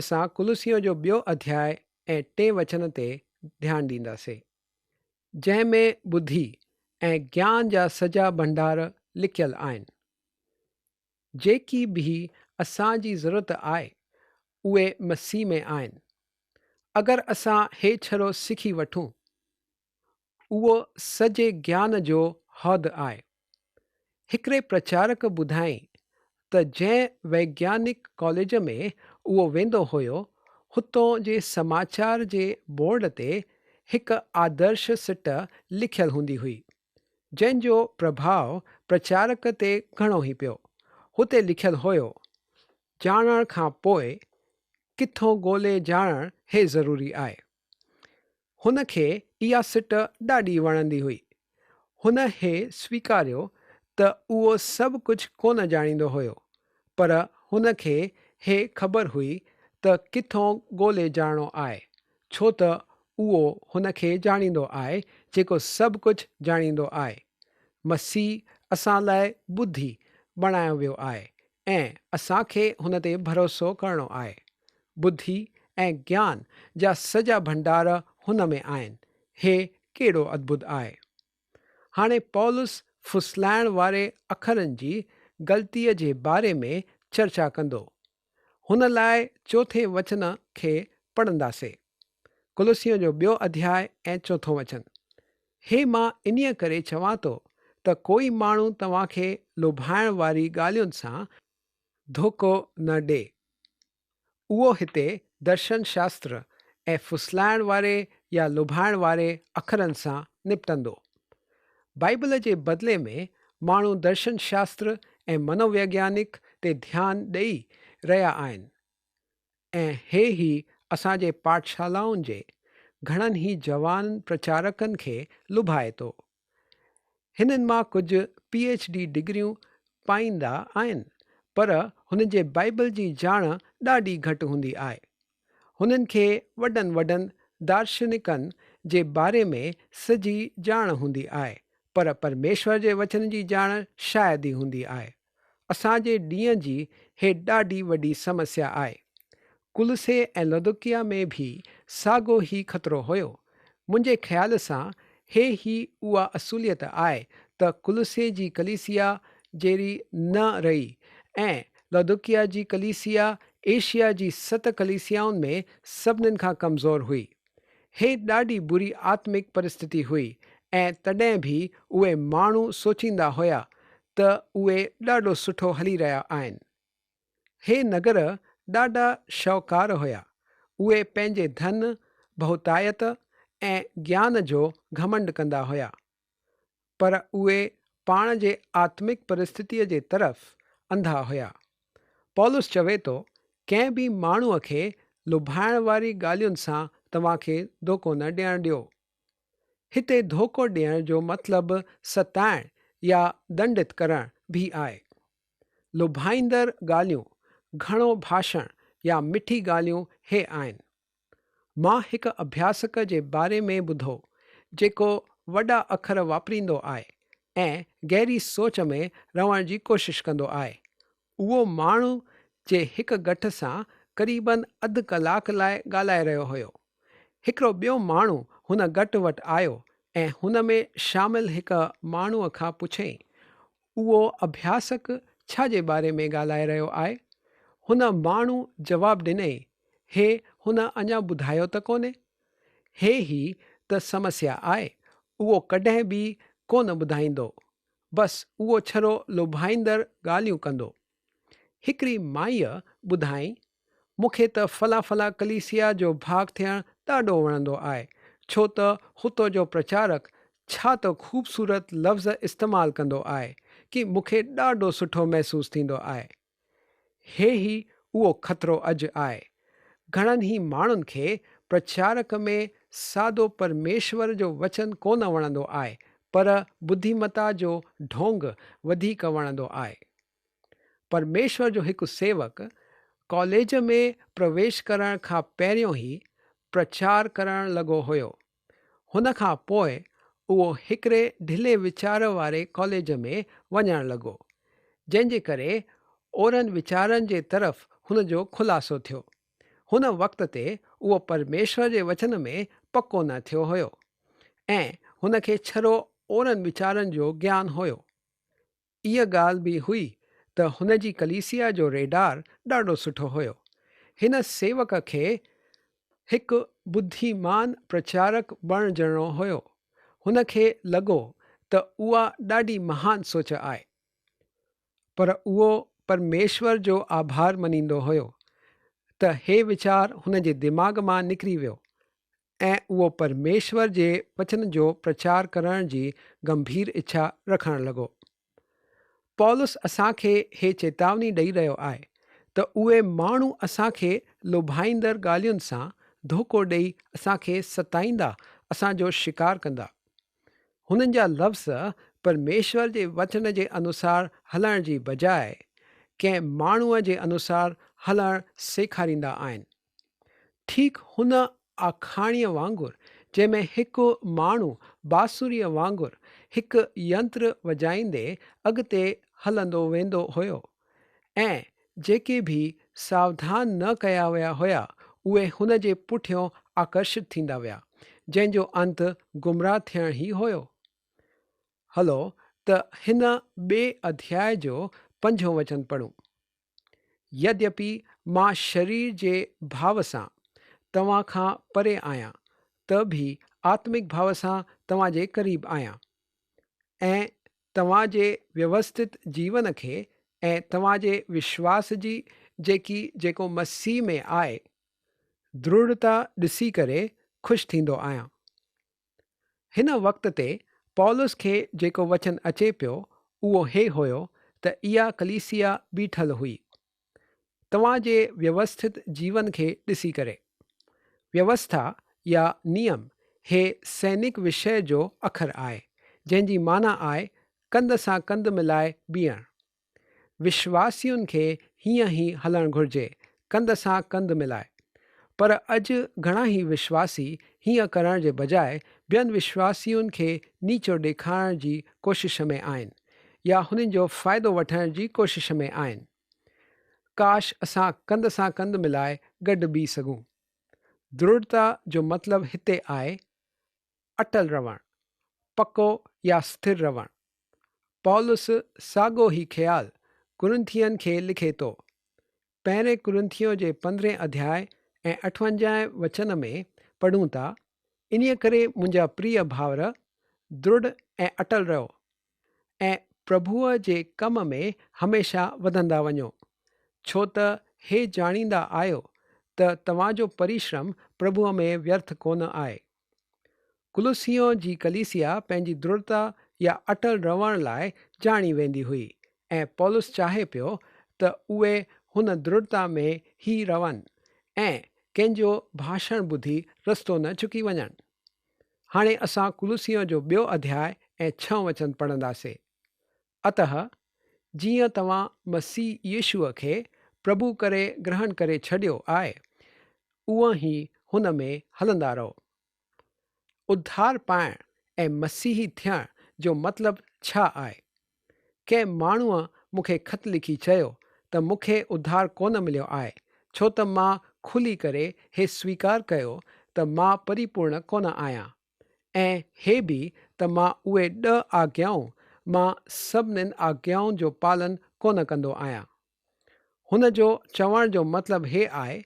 اسان ڪلسيون جو ٻيو اڌياء ۽ ٽئين وچن تي ڌيان ڏينداسين، جنهن ۾ ٻڌي ۽ گيان جا سڄا ڀنڊار لڪيل آهن. جيڪي به اسان جي ضرورت آهي، اهي مسيح ۾ آهن. اگر اسان هي ڇرو سکي وٺون، اهو سڄي گيان جو حوض آهي. هڪڙي پرچارڪ ٻڌائين ته جنهن ويگيانڪ ڪاليج ۾ اهو ويندو هيو، هتون جي سماچار جي بورڊ تي هڪ آدرش سٽ لکيل هوندي هئي، جنهن جو پرڀاء پرچارڪ تي گهڻو ئي پيو. هتي لکيل هيو، ڄاڻڻ کان پوء ڪٿون ڳولي ڄاڻڻ هي ضروري آهي. هن کي اها سٽ ڏاڍي وڻندي هئي. هن هي سويڪاريو ته اهو سڀ ڪجهه ڪونه ڄاڻيندو هيو، پر هن کي هي خبر هئي ته ڪٿون ڳولي ڄاڻڻو آهي، ڇو ته اهو هن کي ڄاڻيندو آهي جيڪو سڀ ڪجهه ڄاڻيندو آهي. مسيح اسان لاء ٻڌي بڻايو ويو آهي ۽ اسان کي هن تي ڀروسو ڪرڻو آهي. ٻڌي ۽ گيان جا سڄا ڀنڊار هن ۾ آهن. هي ڪيڏو ادڀت آهي! هاڻي پولس ڦسلائڻ واري اکرن جي غلطيء جي باري ۾ چرچا ڪندو. هن لاء چوٿين وچن کي پڙهنداسي. ڪلسيون جو ٻيو اڌياء ۽ چوٿون وچن. هي مان انهيء ڪري چوان ٿو ته ڪوئي ماڻهو توهان کي لوڀائڻ واري ڳالهين سان ڌوڪو نه ڏئي. اهو هتي درشن شاستر ۽ ڦسلائڻ واري يا لوڀائڻ واري اکرن سان نپٽندو. بائيبل جي بدلي ۾ ماڻهو درشن شاستر ۽ منوويگيانڪ تي ڌيان ڏئي رهيا آهن. ۽ هي ئي اسان جي پاٺشالائن جي گهڻن ئي جوان پرچارڪن کي لڀائي ٿو. هنن مان ڪجهه پي ايڇ ڊي ڊگريون پائيندا آهن، پر هنن جي بائيبل جي ڄاڻ ڏاڍي گهٽ هوندي آهي. هنن کي وڏن وڏن دارشنڪن جي باري ۾ سڄي ڄاڻ هوندي آهي، پر پرميشور جي وچن جي ڄاڻ شايد ئي هوندي آهي. اسان جي ڏينهن جي هي ڏاڍي وڏي سمسيا آهي. ڪلسي ۽ لودوڪيا ۾ به ساڳو ئي خطرو هيو. منهنجي خيال سان هي ئي اها اصوليت آهي ته ڪلسي جي ڪليسيا جيئري نه رهي ۽ لودوڪيا جي ڪليسيا ايشيا جي ست ڪليسيائن ۾ سڀنين کان ڪمزور هئي. هي ڏاڍي بري آتمڪ پرستتي هئي ۽ تڏهن به اهي ماڻهو سوچيندا هيا ته اهي ڏاڍو سٺو هلي رهيا آهن. هي نگر ڏاڍا شاهوڪار هيا. اهي پنهنجي ڌن، بهتايت ۽ گيان جو گهمنڊ ڪندا هيا. پر اهي پاڻ جي آتمڪ پرستتيء جي طرف انڌا هيا. پولس چوي ٿو، ڪنهن به ماڻهوء کي لڀائڻ واري ڳالهين سان توهان کي ڌوڪو نه ڏيڻ ڏيو. هتي ڌوڪو ڏيڻ جو مطلب ستائڻ يا ڏنڊت ڪرڻ به آهي. لڀائيندڙ ڳالهيون، گهڻو ڀاشڻ يا مٺي ڳالهيون هي آهن. مان هڪ اڀياسڪ جي باري ۾ ٻڌو جيڪو وڏا اکر واپريندو آهي ۽ گهري سوچ ۾ رهڻ جي ڪوشش ڪندو آهي. اهو ماڻهو جي هڪ ڳٺ سان قريبن اڌ ڪلاڪ لاء ڳالهائي رهيو هيو. هڪڙو ٻيو ماڻهو هن ڳٺ وٽ آيو ۽ هن ۾ شامل هڪ ماڻهوء کان پڇيائين، اهو اڀياسڪ ڇا جي باري ۾ ڳالهائي رهيو آهي؟ هن ماڻهو جواب ڏنائين، هي هن اڃا ٻڌايو ته ڪونهي. هي ئي ته سمسيا آهي، اهو ڪڏهن به ڪونه ٻڌائيندو. بس اهو ڇرو لوڀائيندڙ ڳالهيون ڪندو. هڪڙي مائيء ٻڌائين، مون کي ته فلان فلان ڪليسيا جو ڀاڳ ٿيڻ ڏاڍو وڻندو آهي، ڇو ته هتو جو پرچارڪ ڇا ته خوبصورت لفظ استعمال ڪندو آهي، ڪي مون کي ڏاڍو سٺو محسوس ٿيندو آهي. هي ئي اهو خطرو اڄ آهي. گهڻن ئي ماڻهن کي پرچارڪ ۾ سادو پرميشور جو وچن ڪونه وڻندو آهي، پر ٻڌيمتا جو ڍونگ وڌيڪ وڻندو آهي. پرميشور جو هڪ سيوڪ ڪاليج ۾ پرويش ڪرڻ کان پهريون ئي پرچار ڪرڻ لڳو هيو. هن کان پوء اهو هڪڙي ڍلي ويچار واري ڪاليج ۾ وڃڻ لڳو، جنهن جي ڪري اورن ويچارن جي طرف هن جو خلاصو ٿيو. هن وقت تي اهو پرميشور جي وچن ۾ پڪو نه ٿيو هيو ۽ هن کي ڇڙو اورن ويچارن جو گيان هيو. اها ڳالهه به هئي ته هن جي ڪليسيا جو ريڊار ڏاڍو سٺو هيو. هن سيوڪ کي هڪ ٻڌيمان پرچارڪ بڻجڻو هيو. هن کي لڳو ته اها ڏاڍي مهان سوچ آهي. پر اهو پرميشور جو آڀار مڃيندو هيو ته هي ويچار هن جي دماغ مان نڪري ويو ۽ اهو پرميشور جي وچن جو پرچار ڪرڻ جي گنڀير اڇا رکڻ لڳو. پولس اسان کي هي چيتاوني ڏئي رهيو آهي ته اهي ماڻهو اسان کي لوڀائيندڙ ڳالهين سان ڌوڪو ڏئي اسان کي ستائيندا اسان جو شڪار ڪندا. هنن جا لفظ پرميشور جي وچن جي انوسار هلڻ جي بجاء ڪنهن ماڻهوء جي انوسار هلڻ سيکاريندا آهن. ٺيڪ هن آکاڻيء وانگر جنهن ۾ هڪ ماڻهو بانسريء وانگر هڪ ينتر وڄائيندي اڳتي هلندو ويندو هيو ۽ جيڪي به ساوڌان نه ڪيا ويا هيا اهي هن جي پٺيون آڪرشت ٿيندا ويا جنهن جو انت گمراهه ٿيڻ ئي هيو. هلو ته هن ٻئي اڌياء جو پنجون وچن پڙهون. يديپي مان شرير جي ڀاو سان توهان کان پري آهيان، ته به آتمڪ ڀاو سان توهان جي قريب آهيان، ۽ توهان جي ويوسٿت جيون کي ۽ توهان جي وشواس جي جيڪي جيڪو مسيح ۾ آهي، درڙتا ڏسي ڪري خوش ٿيندو آهيان. هن وقت تي پولس کي جيڪو وچن اچي پيو اهو هي هيو ته اها ڪليسيا بيٺل هئي. توهان جي ويوسٿت جيون کي ڏسي ڪري. ويوسٿا يا نيم هي سئنڪ وشيه جو اکر آهي جنهن جي معنيٰ آهي ڪنڌ سان ڪنڌ ملائي بيهڻ. وشواسين کي هيئن ئي هلڻ گهرجي، ڪنڌ سان ڪنڌ ملائي. پر اڄ گهڻا ئي وشواسي هيئن ڪرڻ جي بجاء ٻين وشواسين کي نيچو ڏيکارڻ جي ڪوشش ۾ آهن يا هنن جو فائدو وٺڻ جي ڪوشش ۾ آهن. ڪاش اسان ڪنڌ سان ڪنڌ ملائي گڏ بيهي سگهون. درڙتا جو مطلب هتي آهي اٽل رهڻ، پڪو يا سٿر رهڻ. پولس ساڳو ئي خيال ڪرنٿين کي لکي ٿو. پهرين ڪرنٿيون جي پندرهين اڌياء ۽ اٺونجاهين وچن ۾ پڙهون ٿا، انهيء ڪري منهنجا پريه ڀائر، درڙ ۽ اٽل رهو ۽ پرڀوء جي ڪم ۾ هميشه وڌندا وڃو، ڇو ته هي ڄاڻيندا آهيو ته توهان جو پريشرم پرڀوء ۾ ويرٿ ڪونه آهي. ڪلسيون جي ڪليسيا پنهنجي درڙتا يا اٽل رهڻ لاء ڄاڻي ويندي هئي ۽ پولس چاهي پيو ته اهي هن درڙتا ۾ ئي رهن ۽ ڪنهن جو ڀاشڻ ٻڌي رستو نه چڪي وڃن. هاڻي اسان ڪلسيون جو ٻيو اڌياء ۽ ڇهون وچن پڙهنداسي. اتهه جيئن توهان مسيح يسوع کي پرڀو ڪري گرهڻ ڪري ڇڏيو آهي، اونئن ئي هن ۾ هلندا رهو. اڌار پائڻ ۽ مسيحي ٿيڻ جو مطلب ڇا آهي؟ ڪنهن ماڻهوء مون کي خط لکي چيو ته مون کي اڌار ڪونه مليو آهي، ڇو ته مان کلي ڪري هي سويڪار ڪيو ته مان پريپورڻ ڪونه آهيان. ۽ هي به ته مان اهي ڏهه آگيائون مان سڀنين آگيائن جو پالن ڪونه ڪندو آهيان. هن جو چوڻ جو مطلب هي آهي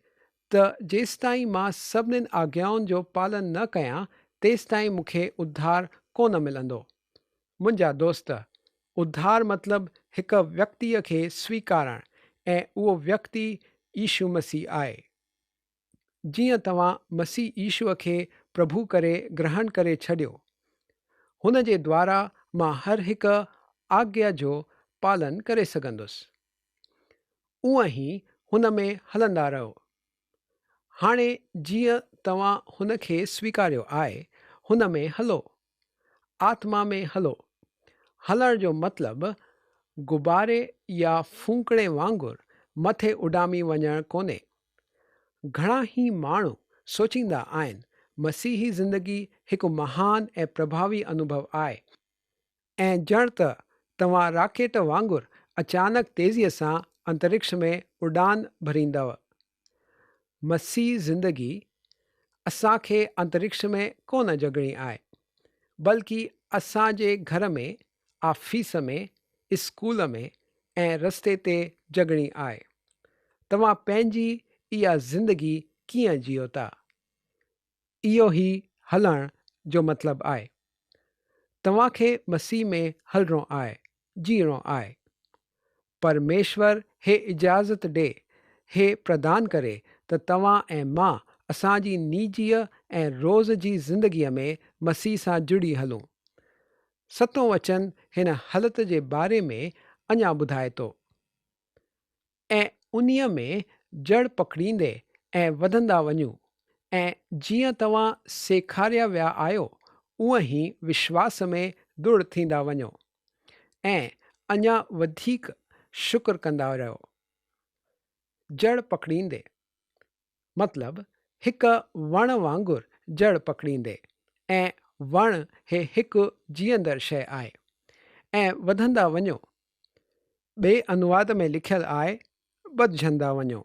ته جيستائين مان سڀنين آگيائن جو پالن نه ڪيان تيستائين مون کي اڌار ڪونه ملندو. منهنجا دوست، اڌار مطلب هڪ ويڪتيء کي سويڪارڻ ۽ اهو ويڪتي يسوع مسيح آهي. جيئن توهان مسيح يسوع کي پرڀو ڪري گرهڻ ڪري ڇڏيو. هن جي دوارا مان هر هڪ آگيا جو پالن ڪري سگهندس. اونئن ئي هن ۾ هلندا رهو. هاڻي جيئن توهان هن کي سويڪاريو آهي، هن ۾ هلو. آتما ۾ هلو. هلڻ جو مطلب غباري يا ڦوڪڻي وانگر مٿي اڏامي وڃڻ ڪونهي. گهڻا ئي ماڻهو سوچيندا آهن مسيحي زندگي هڪ مهان ۽ پرڀاوي انوڀو آهي ۽ ڄڻ ته توهان راڪيٽ وانگر اچانڪ تيزيء سان انترڪش ۾ اڏان ڀريندؤ. مسيح زندگي اسان کي انترڪش ۾ ڪونه جڳڻي آهي، بلڪ اسان جي گهر ۾، آفيس ۾، اسڪول ۾ ۽ رستي تي جڳڻي آهي. توهان پنهنجي اها زندگي ڪيئن جيئو ٿا؟ اهو ئي هلڻ جو مطلب آهي. توهان کي مسيح ۾ هلڻو آهي، جيئڻو آهي. پرميشور هي اجازت ڏي، هي پردان ڪري ته توهان ۽ مان اسان جي نيجيء ۽ روز جي زندگيء ۾ مسيح سان جڙي هلون. ستون وچن هن هلت جي باري ۾ اڃا ٻڌائي ٿو. ۽ انهيء ۾ جڙ پڪڙيندي ۽ وڌندا وڃون، ۽ جيئن توهان سيکاريا ويا آهيو، اونئن ئي وشواس ۾ دڙ ٿيندا وڃو، ۽ اڃا وڌيڪ شڪر ڪندا رهو. جڙ پڪڙيندي، مطلب هڪ وڻ وانگر جڙ پڪڙيندي، ۽ وڻ هي هڪ جيئندڙ شيء آهي، ۽ وڌندا وڃو، ٻئي انواد ۾ لکيل آهي، ٻڌجندا وڃو.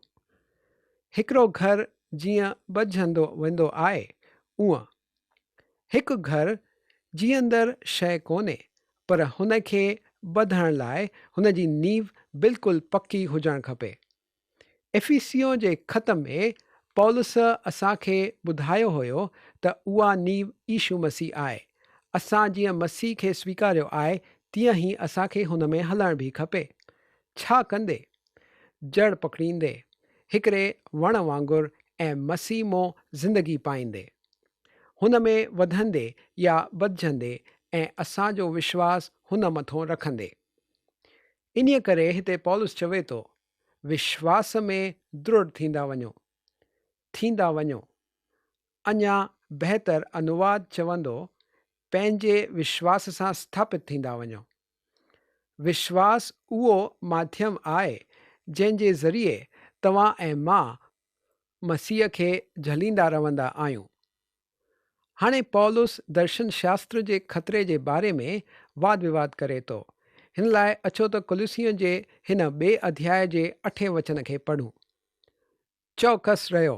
هڪڙو گهر جيئن ٻڌجندو ويندو آهي، اونء. هڪ گهر جيئندڙ شيء ڪونهي، پر هن کي ٻڌڻ لاء هن جي نيو بلڪل پڪي هجڻ کپي. افيسيون جي خط ۾ پولس اسان کي ٻڌايو هيو ته اها نيو يشو مسيح آهي. اسان جيئن مسيح کي سويڪاريو آهي تيئن ئي اسان کي هن ۾ هلڻ به کپي. ڇا ڪندي؟ جڙ پڪڙيندي، هڪڙي وڻ وانگر ۽ مسيح مون زندگي پائيندي. هن ۾ وڌندي يا ٻڌجندي ۽ اسان جو وشواس هن مٿون رکندي. انهيء ڪري هتي پولس چوي ٿو، وشواس ۾ درڙ ٿيندا وڃو، ٿيندا وڃو. اڃا بهتر انواد چوندو، پنهنجي وشواس سان اسٿاپت ٿيندا وڃو. وشواس اهو ماڌيم آهي، جنهن جي ذريعي توهان ۽ مان مسيح کي جهليندا رهندا آهيون. هاڻي پولس درشن شاستر جي خطري جي باري ۾ واد وواد ڪري ٿو. هن لاء اچو ته ڪلسيون جي هن ٻئي اڌياء جي اٺين وچن کي پڙهون. چوڪس رهيو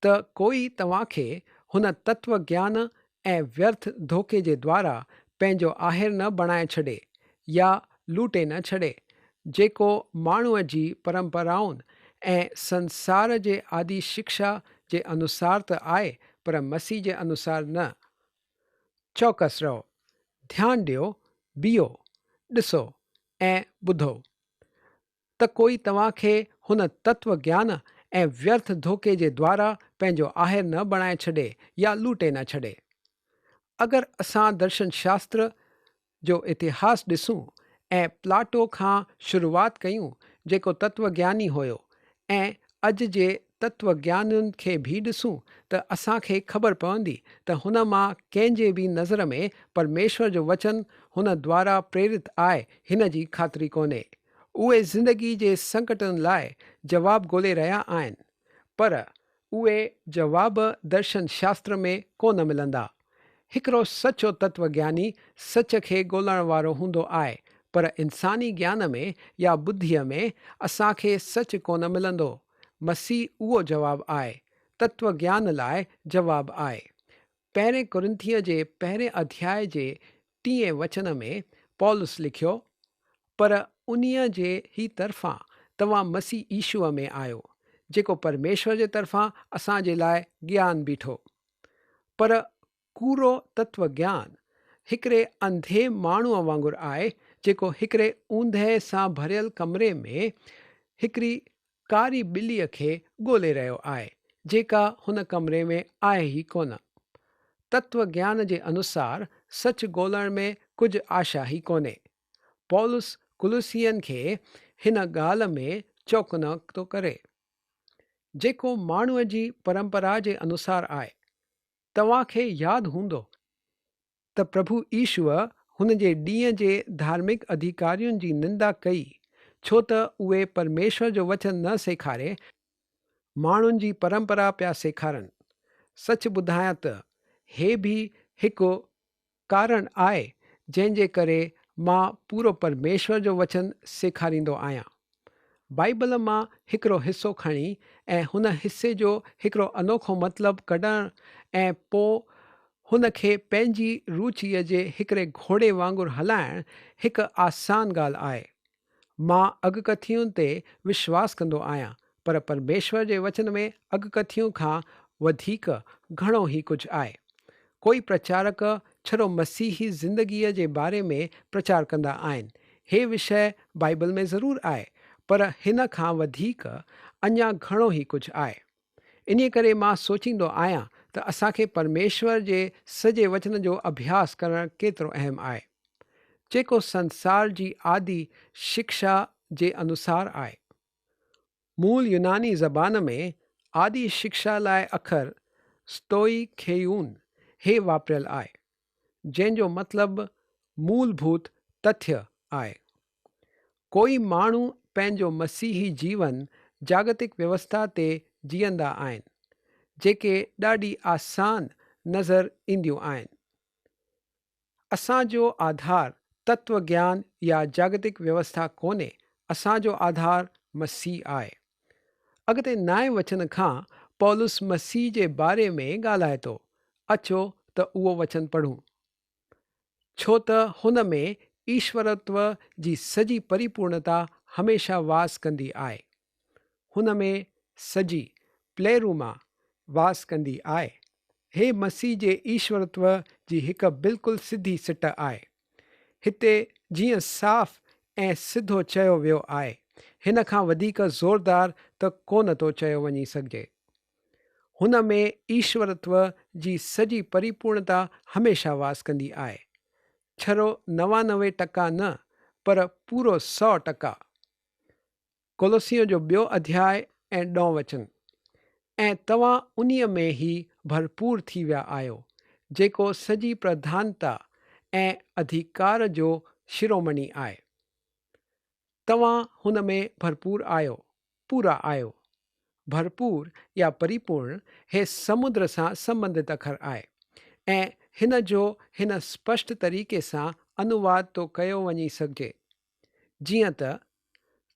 ته ڪوئي توهان کي هن تتو گيان ۽ ويرٿ ڌوڪي جي دوارا پنهنجو آهر نه بڻائي ڇڏي يا لوٽي نه ڇڏي، جيڪو ماڻهوء جي پرمپرائن ۽ سنسار جي آدي شڪشا جي انوسار ته آهي پر مسيح جي انوسار نه. چوڪس رهو، ڌيان ڏيو، بيهو، ڏسو ۽ ٻڌو ته ڪوئي توهان کي هن تتو گيان ۽ ويرٿ ڌوڪي جي دوارا پنهنجو آهر نه بڻائي ڇڏي يا لوٽي نه ڇڏي. اگر اسان درشن شاستر جو اتهاس ڏسون ۽ پلاٽو کان شروعات ڪيون جيڪو تتو گياني هيو ۽ اڄ جي تتو گيانين کي به ڏسون ته اسان کي خبر پوندي ته هن مان ڪنهن جي به نظر ۾ پرميشور جو وچن هن دوارا پريرت آهي هن جي خاطري ڪونهي. اهي زندگي جي سنڪٽن لاء جواب ڳولي رهيا آهن پر اهي جواب درشن شاستر ۾ ڪونه ملندا. هڪڙو سچو تتو گياني سچ کي ڳولڻ وارو هوندو آهي، پر انساني گيان ۾ يا ٻڌيء ۾ اسان کي سچ ڪونه ملندو. مسيح اهو جواب آهي. تتو گيان لاء جواب آهي. پهرين ڪورنٿين جي پهرين اڌياء جي ٽئين وچن ۾ پولس لکيو، پر انهيء جي ئي طرفان توهان مسيح يسوع ۾ آهيو، جيڪو پرميشور جي طرفان اسان جي لاء گيان بيٺو. پر ڪوڙو تتو گيان هڪڙي انڌي ماڻهوء وانگر آهي، جيڪو هڪڙي اوندهه سان ڀريل ڪمري ۾ هڪڙي ڪاري ٻليء کي ڳولي رهيو آهي، جيڪا هن ڪمري ۾ آهي ئي ڪونه. تتو گيان جي انوسار سچ ڳولڻ ۾ ڪجهه آشا ئي ڪونهي. پولس ڪلسين کي هن ڳالهه ۾ چوڪنو ٿو ڪري. جيڪو ماڻهوء جي پرمپرا جي انوسار آهي. توهان کي ياد هوندو ته پرڀو يسوع هن جي ڏينهن جي ڌارمڪ اڌيڪارين جي نندا ڪئي، ڇو ته اهي پرميشور جو وچن نه سيکاري، ماڻهن جي پرمپرا پيا سيکارن. سچ ٻڌايان ته هي به هڪ ڪارڻ آهي جنهن جي ڪري مان پورو پرميشور جو وچن سيکاريندو آهيان. بائيبل مان هڪڙو حصو کڻي ۽ هن حصي جو هڪڙو انوکو مطلب ڪڍڻ ۽ پو هن کي پنهنجي روچيء جي هڪڙي گهوڙي وانگر هلائڻ هڪ آسان ڳالهه آهي. مان اڳڪٿين تي وشواس ڪندو آهيان، پر پرميشور جي وچن ۾ اڳڪٿين کان وڌيڪ گهڻو ئي ڪجهه آهي. ڪوئي پرچارڪ ڇڙو مسيحي زندگيء جي باري ۾ پرچار ڪندا آهن. هي وشيه بائيبل ۾ ضرور آهي، پر هن کان وڌيڪ اڃا گهڻو ئي ڪجهه آهي. انهيء ڪري مان سوچيندو آهيان ته اسان کي پرميشور جي سڄي وچن جو اڀياس ڪرڻ ڪيترو اهم آهي، جيڪو سنسار جي آدي شڪشا جي انوسار آهي. مول يوناني زبان ۾ آدي شڪشا لاء اکر ستوئي خيون هي واپريل آهي، جنهن جو مطلب مول ڀوت تٿيه آهي. ڪوئي ماڻهو پنهنجو مسيحي جيون جاڳتڪ ويوسٿا تي جيئندا آهن، جيڪي ڏاڍي آسان نظر اينديون آهن. اسان جو آڌار تتو گيان يا جاڳتڪ ويوسٿا ڪونهي، اسان جو آڌار مسيح آهي. اڳتي نائين وچن کان پولس مسيح جي باري ۾ ڳالهائي ٿو. اچو ته اهو وچن پڙهون. ڇو ته هن ۾ ايشورتو جي سڄي پريپورڻتا هميشه واس ڪندي آهي. هن ۾ سڄي، Pleroma، واس ڪندي آهي. هي مسيح جي ايشورتو جي هڪ بلڪل سڌي سٽ آهي. هتي جيئن صاف ۽ سڌو چيو ويو آهي، هن کان وڌيڪ زوردار ته ڪونه ٿو چيو وڃي سگهجي. هن ۾ ايشورتو جي سڄي پريپورڻتا هميشه واس ڪندي آهي. ڇڙو 99% نه، پر پورو 100%. ڪولوسيون جو ٻيو اڌياء ۽ ڏهون وچن، ۽ توهان انهيء ۾ ئي ڀرپور ٿي ويا آهيو، جيڪو سڄي پرڌانتا ۽ اڌيڪار جو شرومڻي آهي. توهان هن ۾ ڀرپور آهيو، پورا آهيو. ڀرپور يا پريپورڻ هي سمندر سان سنٻنڌت اکر آهي ۽ هن جو هن سپشٽ طريقي سان انواد ٿو ڪيو وڃي سگهجي، جيئن ته،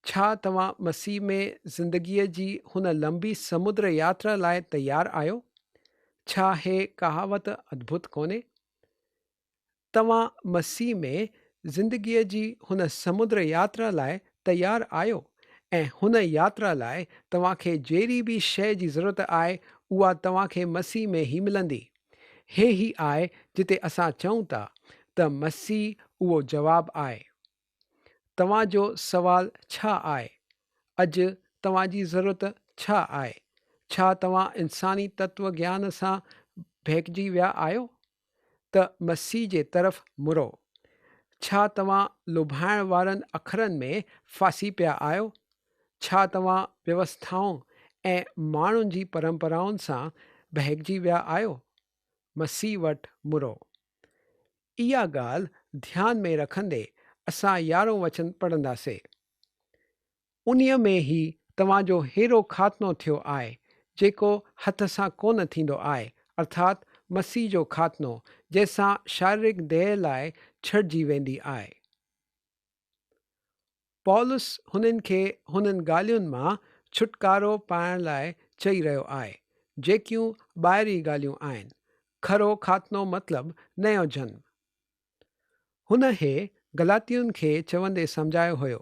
ڇا توهان مسيح ۾ زندگيء جي هن لنبي سمنڊ ياترا لاء تيار آهيو؟ ڇا هي ڪهاوت ادڀت ڪونهي؟ توهان مسيح ۾ زندگيء جي هن سمنڊ ياترا لاء تيار آهيو ۽ هن ياترا لاء توهان کي جهڙي به شيء جي ضرورت آهي اها توهان کي مسيح ۾ ئي ملندي. هي ئي آهي جتي اسان چئون ٿا ته مسيح اهو جواب آهي. توهان جو سوال ڇا آهي؟ اڄ توهان جي ضرورت ڇا آهي؟ ڇا توهان انساني تتو گيان سان بهڪجي ويا آهيو؟ ته مسيح جي طرف مڙو. ڇا توهان لوڀائڻ وارن اکرن ۾ ڦاسي پيا آهيو؟ ڇا توهان ويوسٿائن ۽ ماڻهن جي پرمپرائن سان بهڪجي ويا آهيو؟ مسيح وٽ مڙو. اها ڳالهه ڌيان ۾ رکندي اسان يارهون وچن پڙهنداسين. انهيء ۾ ئي توهان جو ههڙو خاتمو ٿيو آهي، جيڪو هٿ سان ڪونه ٿيندو آهي، ارٿات مسيح جو خاتمو، جنهن سان شاريرڪ ديهه لاء ڇڏجي ويندي آهي. پولس هنن کي هنن ڳالهين مان ڇوٽڪارو پائڻ لاء چئي رهيو آهي، جيڪيون ٻاهرين ڳالهيون آهن. کرو خاتنو مطلب نئون جنم. هن هي گلاتين کي چوندي سمجهايو هيو،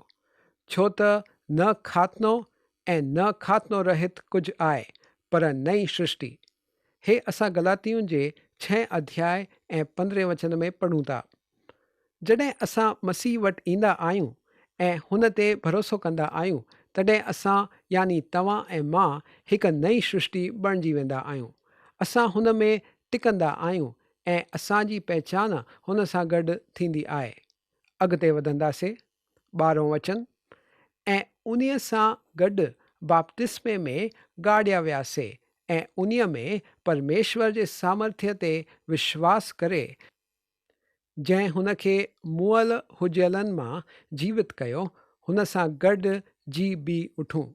ڇو ته نه خاتنو ۽ نه خاتنو رهت ڪجهه آهي، پر نئين سرشٽي. هي اسان گلاتيون جي ڇهين اڌياء ۽ پندرهين وچن ۾ پڙهون ٿا. جڏهن اسان مسيح وٽ ايندا آهيون ۽ هن تي ڀروسو ڪندا آهيون، تڏهن اسان يعني توهان ۽ مان هڪ نئين سرشٽي بڻجي ويندا آهيون. اسان هن ۾ ٽڪندا آهيون ۽ اسان جي پهچان هن سان گڏ ٿيندي آهي. اڳتي وڌنداسين. ٻارهون وچن، ۽ انهيء سان گڏ بپتسمي ۾ گاڙيا وياسي، ۽ انهيء ۾ پرميشور جي سامرٿيه تي وشواس ڪري، جنهن هن کي مئل هجيلن مان جيوت ڪيو، هن سان گڏ جي بي اٺون.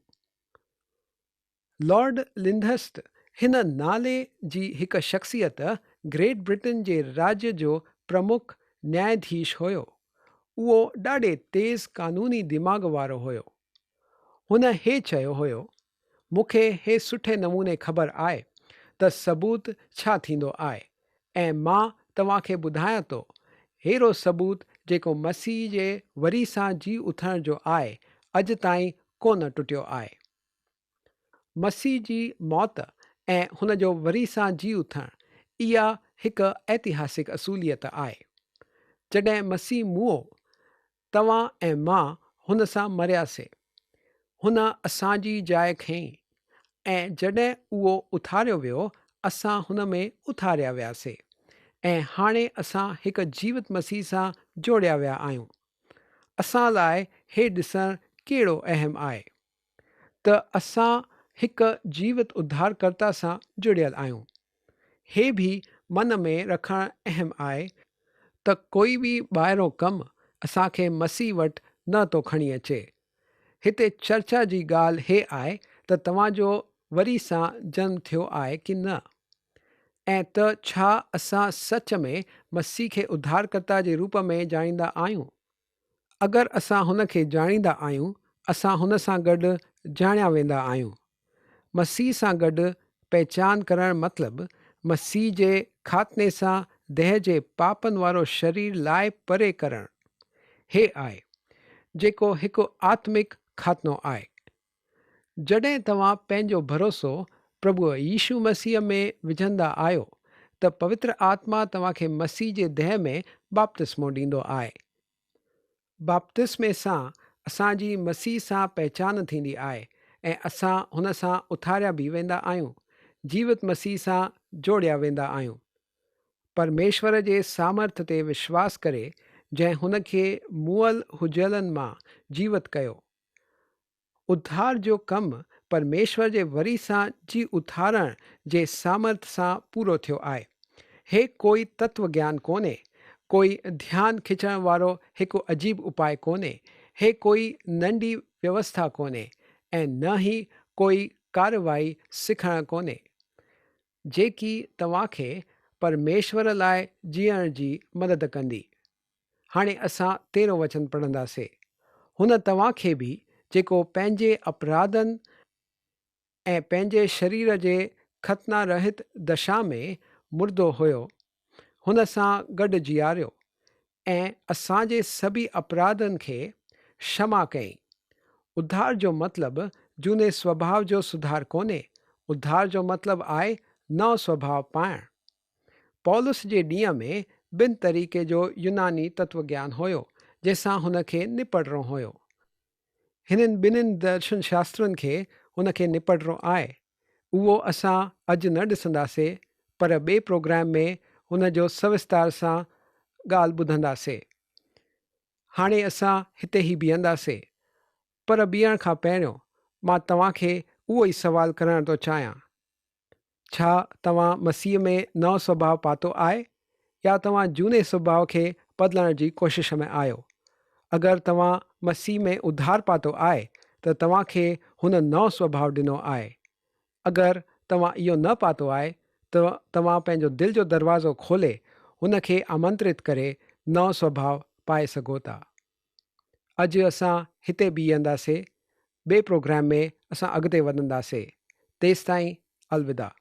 لارڊ لنڌهرسٽ هن نالي جي هڪ شخصيت گريٽ برٽن جي راڄ جو پرمک نياياڌيش هيو. اهو ڏاڍي تيز قانوني دماغ وارو هيو. هن هي چيو هيو، مون کي هي سٺي نموني خبر آهي ته ثبوت ڇا ٿيندو آهي ۽ مان توهان کي ٻڌايان ٿو، ههڙو ثبوت جيڪو مسيح جي وري سان جي اٿڻ جو آهي، اڄ تائين ڪونه ٽٽيو آهي. مسيح جي موت ۽ هن جو وري سان جي اٿڻ، اها هڪ ائتهاسڪ اصوليت آهي. جڏهن مسيح موئو توهان ۽ مان هن سان مرياسي. هن اسان جي جاء کنئي ۽ جڏهن اهو اٿاريو ويو، اسان هن ۾ اٿاريا وياسي ۽ هاڻي اسان هڪ جيوت مسيح سان جوڙيا ويا آهيون. اسان لاء هي ڏسڻ ڪهڙو اهم آهي ته اسان هڪ جيوت اڌارڪرتا سان جڙيل آهيون. هي به من ۾ رکڻ اهم آهي ته ڪوئي به ٻاهرون ڪم اسان کي مسيح وٽ نه ٿو کڻي اچي. هتي چرچا جي ڳالهه هي آهي ته توهان جو وري سان جنم ٿيو آهي ڪي نه؟ ۽ ته ڇا اسان سچ ۾ مسيح کي اڌارڪرتا جي روپ ۾ ڄاڻيندا آهيون؟ اگر اسان هن کي ڄاڻيندا آهيون، اسان هن سان گڏ ڄاڻيا ويندا آهيون. مسيح سان گڏ پهچان ڪرڻ مطلب مسيح جي خاتمي سان ديهه جي پاپن وارو شرير لاهي پري ڪرڻ هي آهي، جيڪو هڪ آتمڪ خاتمو آهي. جڏهن توهان پنهنجو ڀروسو پرڀوء يسوع مسيح ۾ وجهندا آهيو ته پوتر آتما توهان کي مسيح جي ديهه ۾ بپتسمو ڏيندو آهي. بپتسمي سان اسان جي مسيح سان پهچان ٿيندي آهي ۽ اسان هن سان اٿاريا به ويندا آهيون، جيوت مسيح سان جوڙيا ويندا آهيون. پرميشور جي سامرٿ تي وشواس ڪري جنهن هن کي مئل هجيلن مان جيوت ڪيو. اڌار جو ڪم پرميشور جي وري سان جي اٿارڻ جي سامرٿ سان پورو ٿيو آهي. هي ڪوئي تتو گيان ڪونهي، ڪوئي ڌيان کچڻ وارو هڪ عجيب اپاء ڪونهي، هي ڪوئي ننڍي ويوسٿا ڪونهي ۽ نه ئي ڪوئي ڪارروائي سکڻ ڪونهي، جيڪي توهان کي پرميشور لاء جيئڻ جي مدد ڪندي. هاڻي اسان تيرهون وچن پڙهنداسي. هن توهان کي به، جيڪو پنهنجي اپراڌن ۽ پنهنجي شرير جي ختنا رهت دشا ۾ مردو هيو، هن سان گڏ جياريو ۽ اسان جي سڀئي اپراڌن کي شما ڪيائين. اڌار جو مطلب جهوني سوڀاء جو سڌار ڪونهي، اڌار جو مطلب آهي نئون سوڀاء پائڻ. پولس جي ڏينهن ۾ ٻن طريقي جو يوناني تتو گيان هيو، جنهن سان هن کي نپٽڻو هيو. هنن ٻنهين درشن شاسترن کي هن کي نپٽڻو آهي. اهو اسان اڄ نه ڏسنداسي، پر ٻئي پروگرام ۾ هن جو سوستار سان ڳالهه ٻڌنداسي. هاڻي اسان هتي ئي بيهنداسي. پر بيهڻ کان پهريون مان توهان کي اهو ئي سوال ڪرڻ ٿو چاهيان. ڇا توهان مسيح ۾ نئون سڀاء پاتو آهي يا توهان جهوني سڀاء کي بدلڻ جي ڪوشش ۾ آهيو؟ اگر توهان مسيح ۾ اڌار پاتو آهي ته توهان کي هن نئون سڀاء ڏنو آهي. اگر توهان اهو نه پاتو آهي ته توهان پنهنجو دل جو دروازو کولي هن کي آمنترت ڪري نئون سڀاء پائي سگهو ٿا. اڄ اسان هتي بيهنداسي، ٻئي پروگرام ۾ اسان اڳتي وڌنداسي. تيستائين الوداع.